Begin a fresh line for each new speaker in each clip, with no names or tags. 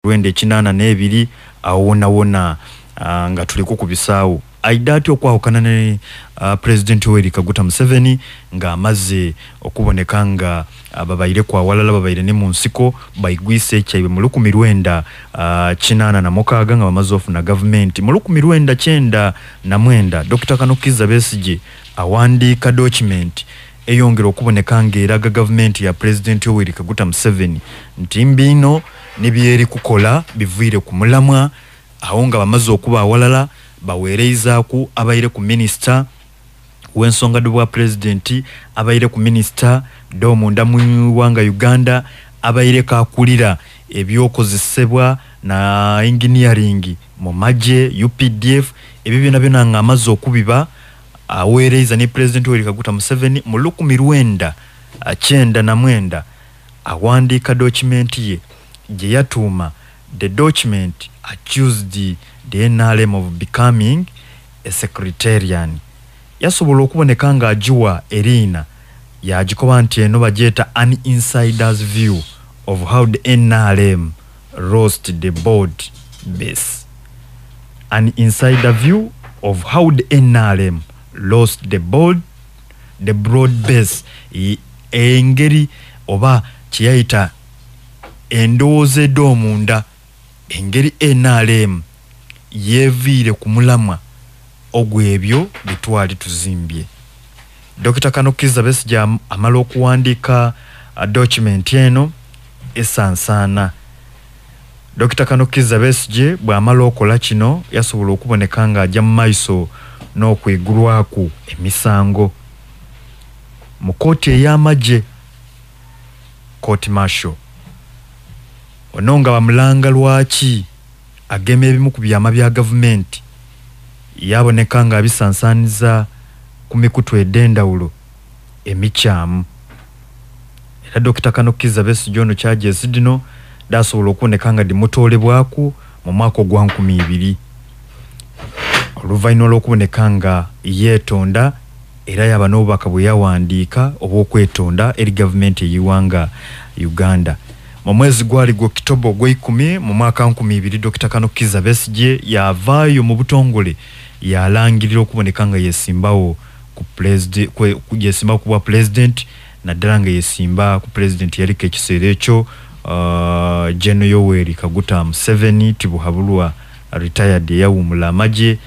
1982 awo wona nga tuliko ku bisaawo. Aidde atya okwawukana ne President Yoweri Kaguta Museveni nga amaze okuboneka nga babaire kwa walala, babaire ne mu nsiko baigwise ekyaibwe mu 1986 nga bamaze ofuna gavumenti. Mu 1999 Dr. Kano Kizza Besigye awandiika document eyongera okuboneka nga eraga gavumenti ya President Yoweri Kaguta Museveni nti mbino nibyeri kukola bivuire ku mulamwa. Awo nga bamaze okuba awalala baweereizaaku abaire ku minisita w'ensonga bwa pulezidenti, abaire ku minisita d'omunda mu ggwanga Uganda, abaire kakulira ebyokozesebwa na engineering mu magye UPDF, ebyo byonna byonna nga amaze okubiba aweereiza ne President Yoweri Kaguta Museveni. Mu 1999 awandiika document ye gye yatuuma "The Document Accused the NRM of Becoming a Secretarian". Yasobola okuboneka nga agiwa eriina, yagikoba nti eno bagyeta "An Insider's View of How the NRM Lost the Broad Base". "An Insider View of How the NRM Lost the Broad Base", engeri oba kyeyayita endowooza ed'omunda, engeri NRM yeeviire ku mulamwa ogw'ebyo bye twali tuzimbye. Dr. Kano Kizza Besigye amala okuwandiika document eno esansaana. Dr. Kano Kizza Besigye bw'amala okola kino yasobola okuboneka ng'ajja mu maiso n'okwigulwaku emisango mu kooti ey'amagye, court martial. Ono nga bamulanga lwaki agema ebimu ku byama bya gavumenti, yaboneka nga abisansaaniza ku mikutu ed'endawulo emikyamu. Era Dr. Kano Kizza Besigye ono charges dino dasobola okuboneka nga dimutoolebwaku mu mwaka ogwa 2000 oluvannyuma lw'okuboneka nga yeetonda, era yaba n'obubaka bwe yawandiika obw'okwetonda eri gavumenti ey'iwanga Uganda. Mu mwezi gwali gwa Okitoba ogw'eikumi mu mwaka 2000, Dr. Kano Kizza Besigye yavaayo mu butongole yalangirira okuboneka nga yesimbawo ku yesimba ku bwa president, naddala nga yesimba ku president yaliko ekiseera ekyo, General Yoweri Kaguta Museveni Tibuhaburwa retired, eyawummula amagye.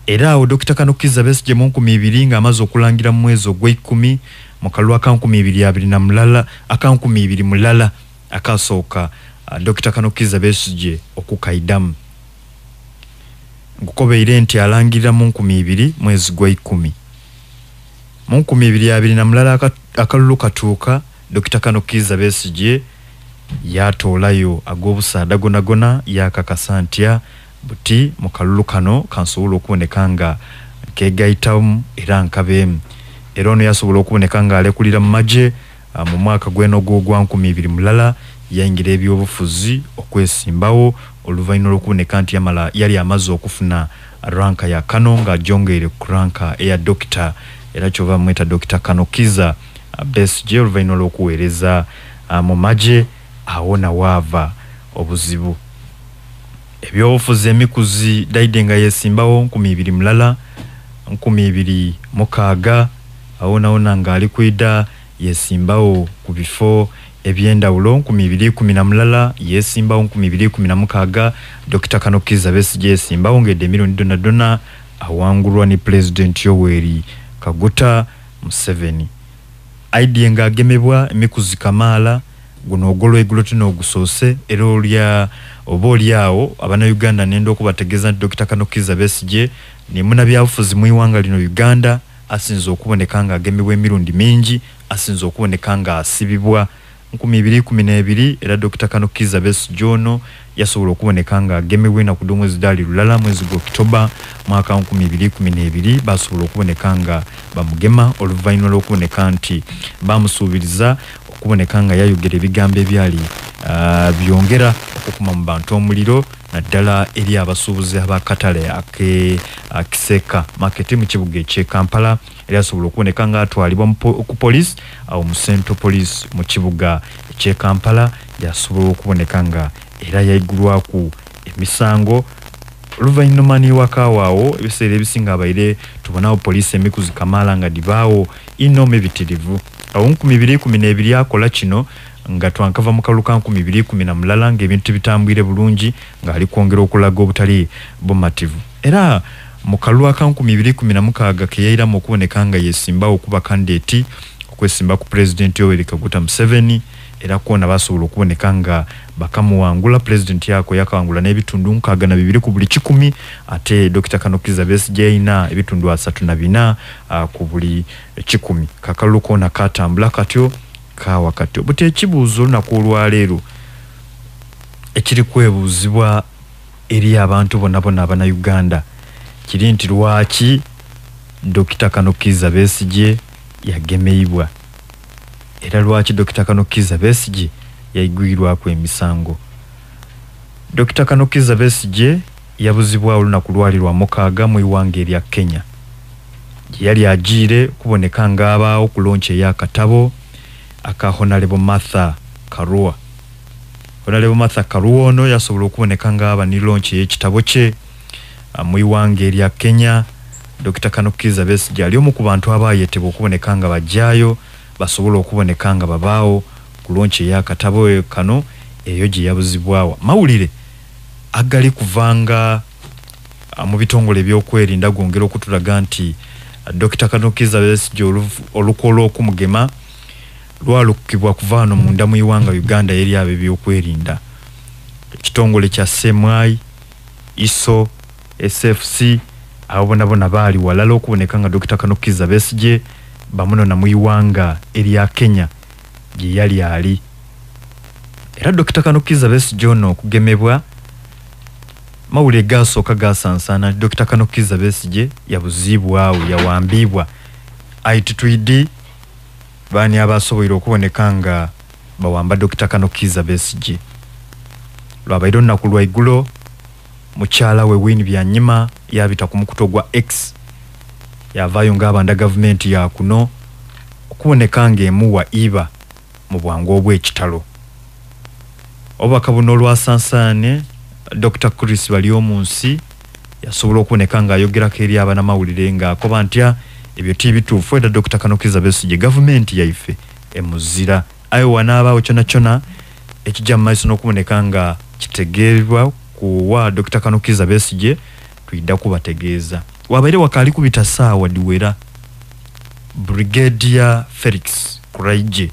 Era awo Dr. Kano Kizza Besigye mu 2000 ng'amaze okulangira mu mwezi ogw'eikumi mu kalulu aka 2021, aka 2001 akasooka, Dr. Kano Kizza Besigye okukaidamu nkukobeire nti alangirira mu 2000 mwezi gw'eikumi, mu 2021 akalulu katuuka, Dr. Kano Kizza Besigye yatoolayo ag'obusaada gonagona, yakakasa ntya buti mu kalulu kano kansobola okuboneka nga nkegayitamu era nkabeemu. Era ono yasobola okuboneka nga alekulira mu magye mu mwaka gweno gwa 2001, yayingira ebyobufuzi okwesimbawo oluvannyuma lw'okuboneka nti yamala yali amaze okufuna ranka ya Kano ng'ajongeire ku ranka eya dokita, era kyova mweta Dr. Kano Kizza Besigye oluvannyuma lw'okuweereza mu magye. Awo nawaava obuzibu. Ebyobufuzi emikuzi daide nga yesimbawo 2001, 2006, awo nawona ng'ali kwida yesimbawo ku bifo ebyendawulo. 2011 yesimbawo, 2016 Dr. Kano Kizza Besigye yesimbawo ng'edde emirundi donna donna awangulwa ne President Yoweri Kaguta Museveni. Aidie ng'agemebwa emikuzi kamaala, guno ogw'olwegulo tino ogusoose, era olya oba oliawo Abannayuganda nenda okubategeeza nti Dr. Kano Kizza Besigye ne munnabyabufuzi mu iwanga lino Uganda asinze okuboneka ng'agemebwa emirundi mingi, asinze okuboneka ng'asibibwa. 2012 era Dr. Kano Kizza Besigye ono yasobola okuboneka ng'agemebwa enaku d'omwezi daali lulala mwezi gwa Okitoba mwaka 2012, basobola okuboneka nga bamugema oluvannyuma lw'okuboneka nti bamusuubiriza okuboneka nga yayogera ebigambo ebyali byongera okukuma mu bantu omuliro, naddala eri abasuubuzi abakatale ake Kiseka Market mu kibuga eky'e Kampala. Era asobola okuboneka nga atwalibwa ku police awo mu Central Police mu kibuga eky'e Kampala, yasobola okuboneka nga era yaigulwaku emisango oluvannyuma niwakawaawo ebiseera ebisinga abaire tubonawo poliisi emikuzi kamala nga dibaawo ino mibitirivu. Awo 2012 akola kino nga twankava mu kalulu ka 2011 ng'ebintu bitambwire bulungi ng'ali kwongera okulaga obutali bumativu. Era mu kalulu aka 2016 ke yayiramu okuboneka nga yesimbawo okuba kandidate okwesimba ku Pulezidenti Yoweri Kaguta Museveni, era kwona basobola okuboneka nga bakamuwangula. Pulezidenti yako yakawangula n'ebitundu 62 ku buli 100, ate Dr. Kano Kizza Besigye yalina ebitundu 34 ku buli 100. Kakalulu koona katambula katyo kawa katyo. Buti ekibuuzo olunaku olwaleero ekiri kwebuuzibwa eri abantu bonna bonna Abannayuganda kiri nti lwaki Dr. Kano Kizza Besigye yagemeibwa, era lwaki Dr. Kano Kizza Besigye yaigwirwako emisango. Dr. Kano Kizza Besigye yabuzibwa olunaku lwali lwa mukaaga mu iwanga erya Kenya gye yali agiire kuboneka ng'abaawo ku lonki ey'akatabo aka Honorable Martha Karua. Honorable Martha Karua ono yasobola okuboneka ng'aba ni lonki ey'ekitabo kye mu iwanga erya Kenya. Dr. Kano Kizza Besigye ali omu ku bantu abaayetebwa okuboneka nga bajjayo basobola okuboneka nga babaawo ku lonki ey'akatabo kano eyo gye yabuzibwawo. Mawulire agali kuvanga mu bitongole ebyokwerinda gongera okutulaga nti Dr. Kano Kizza Besigye olukola okumugema lwalukibwa kuva wano munda mu iwanga Uganda eri abo ebyokwerinda. Ekitongole kya CMI, ISO, SFC abo bonna bonna baali walala okuboneka nga Dr. Kano Kizza Besigye bamunona mu iwanga erya Kenya gye yali ali. Era Dr. Kano Kizza Besigye ono okugemebwa mawulire gasooka gasansaana Dr. Kano Kizza Besigye yabuzibwawo, yawambibwa. ITTD baani abasoboire okuboneka nga bawamba Dr. Kano Kizza Besigye. Lwabaire olunaku lwa igulo mukyala we Winnie Byanyima yabita ku mukuto gwa X yavaayo ng'abanda gavumenti ya kuno okuboneka ng'emuwa iba mu bwangu obw'ekitalo. Obubaka buno olwasansaane Dr. Chris Baryomunsi yasobola okuboneka ng'ayogerako eri abanamawulire ng'akoba nti ebyo ti bituufu, era Dr. Kano Kizza Besigye gavumenti yaife emuzira. Aye wanaabaawo kyona kyona ekijja mu maiso n'okuboneka nga kitegeerwa kuwa Dr. Kano Kizza Besigye twidda kubategeeza. Wabaire wakaali kubita ssaawa diwera Brigadier Felix Kuraije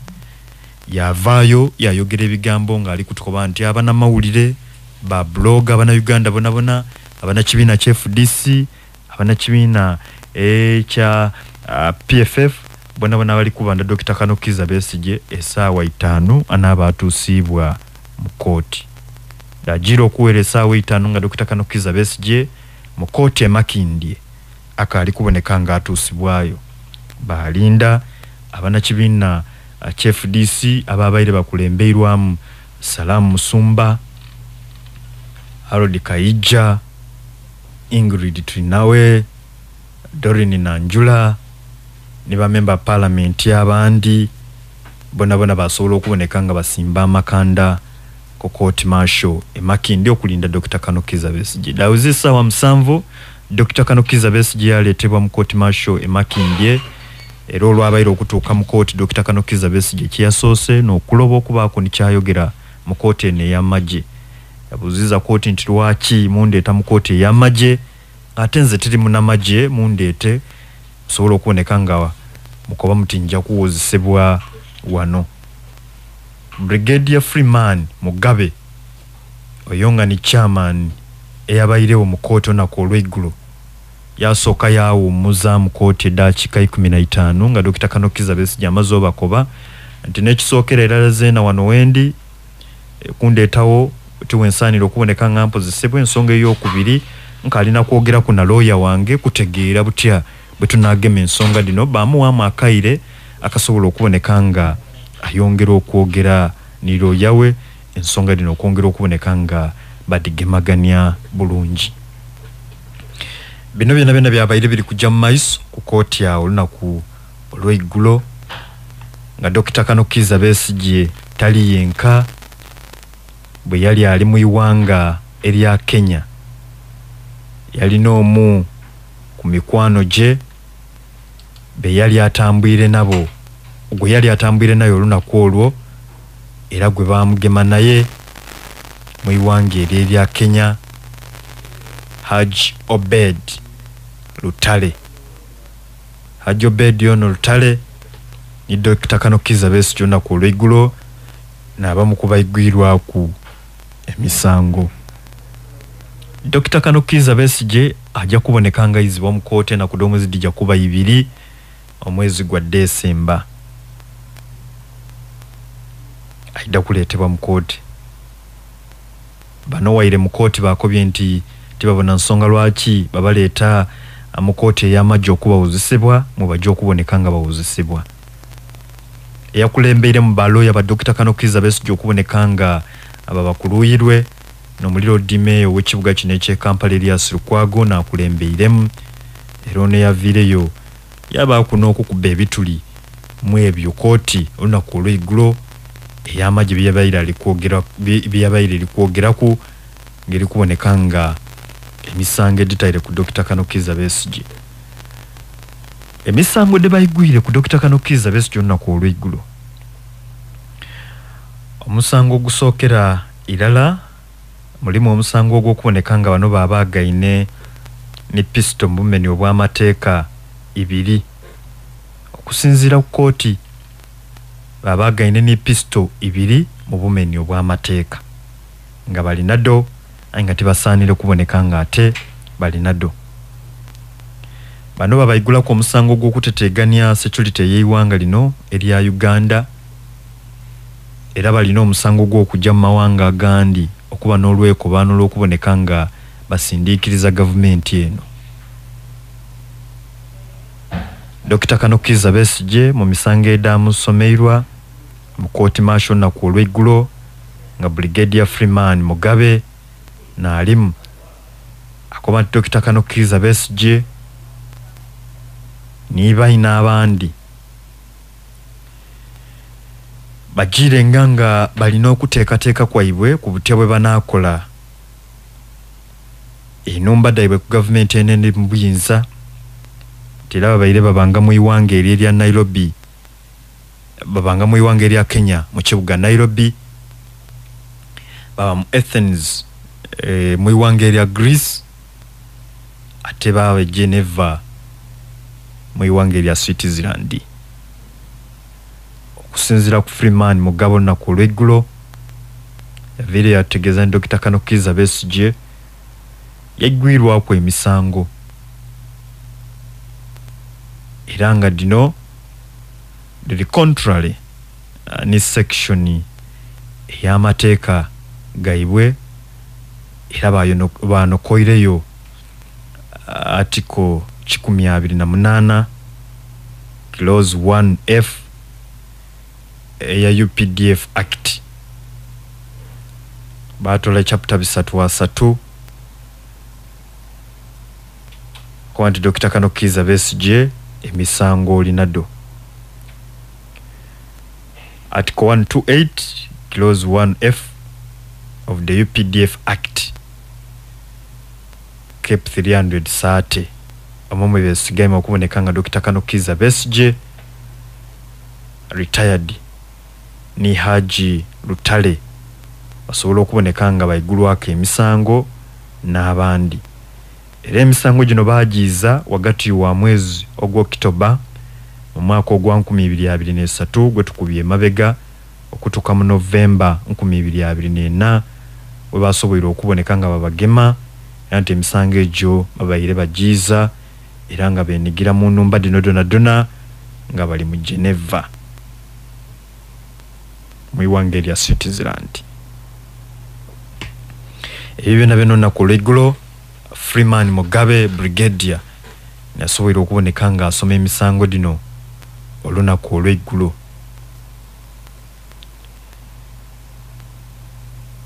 yavaayo yayogera ebigambo ng'ali kutukoba nti abanamawulire ba blog Abannayuganda bona bona, abannakibiina kya FDC, abannakibiina ekya PFF bona bona bali kubanda Dr. Kano Kizza Besigye essaawa 5 anaaba atuusibwa mu kooti. Dagira okuwera essaawa 5 nga Dr. Kano Kizza Besigye mu kooti e Makindye akaali kuboneka ng'atuusibwayo. Balinda abannakibiina kya FDC ababaire bakulembeirwamu Salamu Musumba, Harold Kaija, Ingrid Trinawe, Doreen Nanjula ne bamemba parliament abandi bona bona basobola okuboneka nga basimba amakanda ku court martial e Makindye okulinda Dr. Kano Kizza Besigye. Dawuzi essaawa 7 Dr. Kano Kizza Besigye yaleetebwa mu court martial e Makindye, era olwabaire okutuuka mu kooti Dr. Kano Kizza Besigye kyeyasoose n'okuloba okubaako nikyayogera mu kooti eno ey'amagye. Yabuuziza kooti nti lwaki mundeeta mu kooti ey'amagye ate nze teri munnamagye, mundeete musobole okuboneka nga mukoba muti nja kuwozesebwa wano. Brigadier Freeman Mugabe oyo nga ni chairman eyabairewo mu kooti olunaku olw'eggulo yasooka yaawummuza mu kooti eddakiika 15 nga Dr. Kano Kizza Besigye amaze obakoba nti n'ekisookera erala zeena wano wendi kundeetawo tiwensaanira okuboneka nga mpozesebwa. Ensonga ey'okubiri nkalina kwogeraku na looya wange kutegeera butya bwe tunaagema ensonga dino. Bamuwaamu akaire akasobola okuboneka nga ayongera okwogera ni looya we ensonga dino okwongera okuboneka nga badigemaganya bulungi. Bino byonna byonna byabaire biri kujja mu maiso ku kooti awo olunaku olw'eggulo nga Dr. Kano Kizza Besigye tali yenka. bwe yali ali mu iwanga erya Kenya yalina omu ku mikwano gye be yali atambwire nabo gwe yali atambwire naye olunaku olwo era gwe bamugema naye mu iwanga erya Kenya, Hajj Obed Lutale. Hajj Obed ono Lutale ni Dr. Kano Kizza Besigye olunaku olw'eggulo n'abamu ku baigwirwaku emisango. Dr. Kano Kizza Besigye ajja kuboneka nga ayizibwa mu kkooti enaku d'omwezi dijja kuba 2 omwezi gwa Desemba. Aidda kuleetebwa mu kkooti. Bano waire mu kkooti bakobye nti tibabona nsonga lwaki babaleeta mu kkooti ey'amagye okubawuzisibwa mu bajja okuboneka nga bawuzisibwa. Eyakulembeire mu baloya ba Dr. Kano Kizza Besigye okuboneka nga ababakuluyirwe n'omuliro Dime ow'ekibuga kino eky'e Kampala Erias Lukwago n'akulembeiremu era ono yaviireyo yabaaku n'okukuba ebituli mu ebyo kkooti olunaku olw'eggulo ey'amagye bye yabaire erikwogeraku ng'eri kuboneka nga emisango egitaire ku Dr. Kano Kizza Besigye. Emisango de bayigwire ku Dr. Kano Kizza Besigye olunaku olw'eggulo. Omusango ogusookera irala mulimu omusango ogw'okuboneka nga bano baabagaine ne pisito mu bumenyi obw'amateeka 2. Okusinziira ku kkooti baabagaine ne pisito 2 mu bumenyi obw'amateeka nga balinado aye nga tibasaanire kuboneka nga ate balinado. Bano babayigulako omusango gw'okuteteeganya security ey'eiwanga lino erya Uganda era balina omusango gw'okujja mu mawanga agandi okuba n'olwekobaano olw'okuboneka nga basindiikiriza gavumenti eno. Dr. Kano Kizza Besigye mu misango edamusomeirwa mu kkooti martial olunaku olw'eggulo nga Brigadier Freeman Mugabe n'alimu akoba nti Dr. Kano Kizza Besigye nibayina abandi bagirenga nga balina okuteekateeka kwaibwe ku butya bwe banaakola enumba daibwe ku gavumenti enene mu buyinza. Era babaire babanga mu iwanga erya Nairobi, babanga mu iwanga erya Kenya mu kibuga Nairobi, baba mu Athens mu iwanga erya Greece, ate baba Geneva mu iwanga erya Switzerland. Okusinziira ku Freeman Mugabe olunaku olw'eggulo yaviire yategeeza nti Dr. Kano Kizza Besigye yaggwirwako emisango era nga dino liri contrary ni section ey'amateeka gaibwe era banokoireyo article 128 clause 1F eya UPDF Act. Batola chapter 3 kwa nti Dr. Kano Kizza Besigye emisango olinado. Article 128 clause 1F of the UPDF Act Cape 330 amomwe besigaime okuboneka nga Dr. Kano Kizza Besigye retired ni Haji Lutale basobola okuboneka nga baigulwako emisango n'abandi. Era emisango gino bagiiza wagati wa mwezi ogw'Okitoba mu mwaka ogwa 2023 gwe tukubye emabega okutuuka mu Novemba 2024 we basoboire okuboneka nga babagema era nti emisango egyo babaire bagiiza era nga beenigira mu nnumba dino dona nga bali mu Geneva mu iwanga erya Switzerland. Ebyo byonna byonna olunaku olw'eggulo Freeman Mugabe Brigadier yasoboire okuboneka nga asoma emisango dino olunaku olw'eggulo.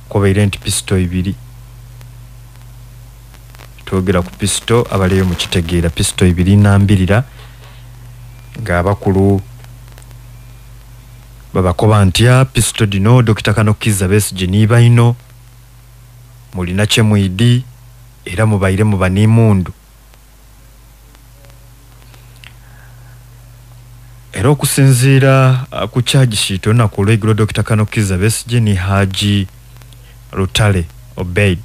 Kubaire nti pisito 2 twogera ku pisito abaleyo mu kitegeera pisito 2 nambirira ng'abakulu babakoba ntya pisito dino Dr. Kano Kizza Besigye nibayino Mulina kye mwidi era mubaire muba n'emmundu. Era okusinziira ku charge sheet olunaku olw'eggulo Dr. Colonel Kizza Besigye ni Haji Lutale Obeid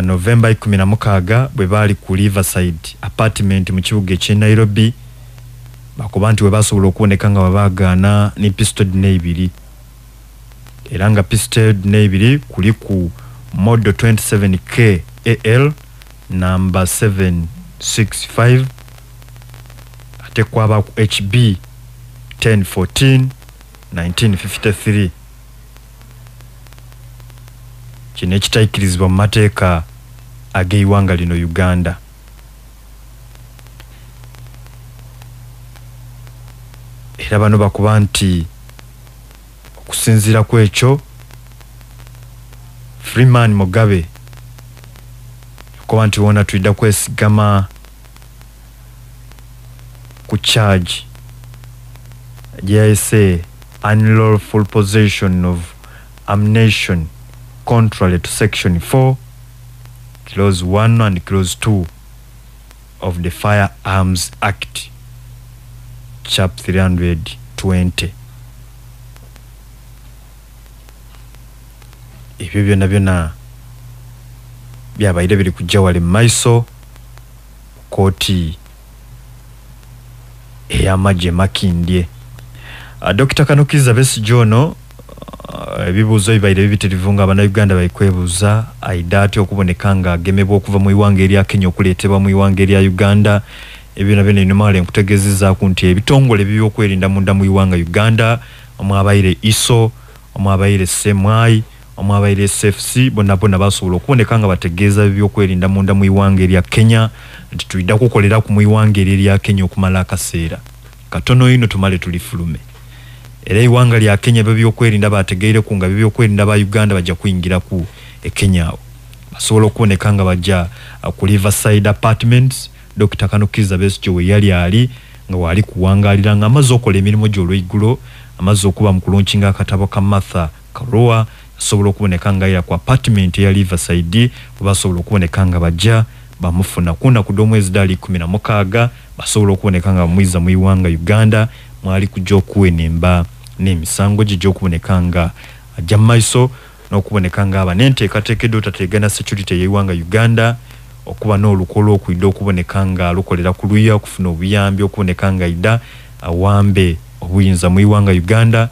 November 16 bwe baali ku Riverside apartment mu kibuga eky'e Nairobi, bakuba nti we basobola okuboneka nga babaagaana ne pistol n'ebiri, era nga pistol n'ebiri kuliku model 27K AL number 765, ate kwaba ku HB 1014 1953. Kino ekitayikirizibwa mu mateeka ag'eiwanga lino Uganda. Era bano bakuba nti okusinziira ku ekyo Freeman Mugabe kuba nti wona tuyidda kwesigama ku charge gyeyayise unlawful possession of ammunition contrary to section 4 clause 1 and clause 2 of the Firearms Act chapter 320. Ebyo byonna byonna byabaire biri kujja wali mu maiso kooti ey'amagye Makindye. Dr. Colonel Kizza Besigye ono ebibuuzo bibaire bibitirivu nga Bannayuganda bali kwebuuza aida atya okuboneka nga agemebwa okuva mu iwanga erya Kenya okuleetebwa mu iwanga erya Uganda. Ebyo nabyo nino nkutegeezezaaku nti ebitongole by'okwerinda munda mu iwanga Uganda omwabaire ISO, omwabaire CMI, omwabaire SFC bonna bonna basobola okuboneka nga bategeeza ebyokwerinda munda mu iwanga erya Kenya nti tuyidda kukolera ku mu iwanga erya Kenya okumala akaseera katono ino tumale tulifulume. Era iwanga lya Kenya ebyokwerinda bategeere ku nga ebyokwerinda ba Uganda bajja kuyingira ku e Kenya awo basobola okuboneka nga bajja ku Riverside Apartments. Dr. Colonel Kizza Besigye we yali ali nga wali kuwangalira nga amaze okola emirimu gy'olweggulo, amaze okuba mu kulonkinga akatabo ka Martha Karua, asobola okuboneka nga ya ku apartment ya Riverside basobola okuboneka nga bajja bamufuna kuna ku omwezi dali 16 basobola okuboneka nga bamwiza mu iwanga Uganda mwali kujja okuwenemba n'emisango gijja okuboneka nga ajja mu maiso n'okuboneka nga aba n'enteekateeka edootateegana security y'eiwanga Uganda okuba n'olukolo okuyidde okuboneka nga lukolera ku luya okufuna obuyambi okuboneka nga idda awambe obuyinza mu iwanga Uganda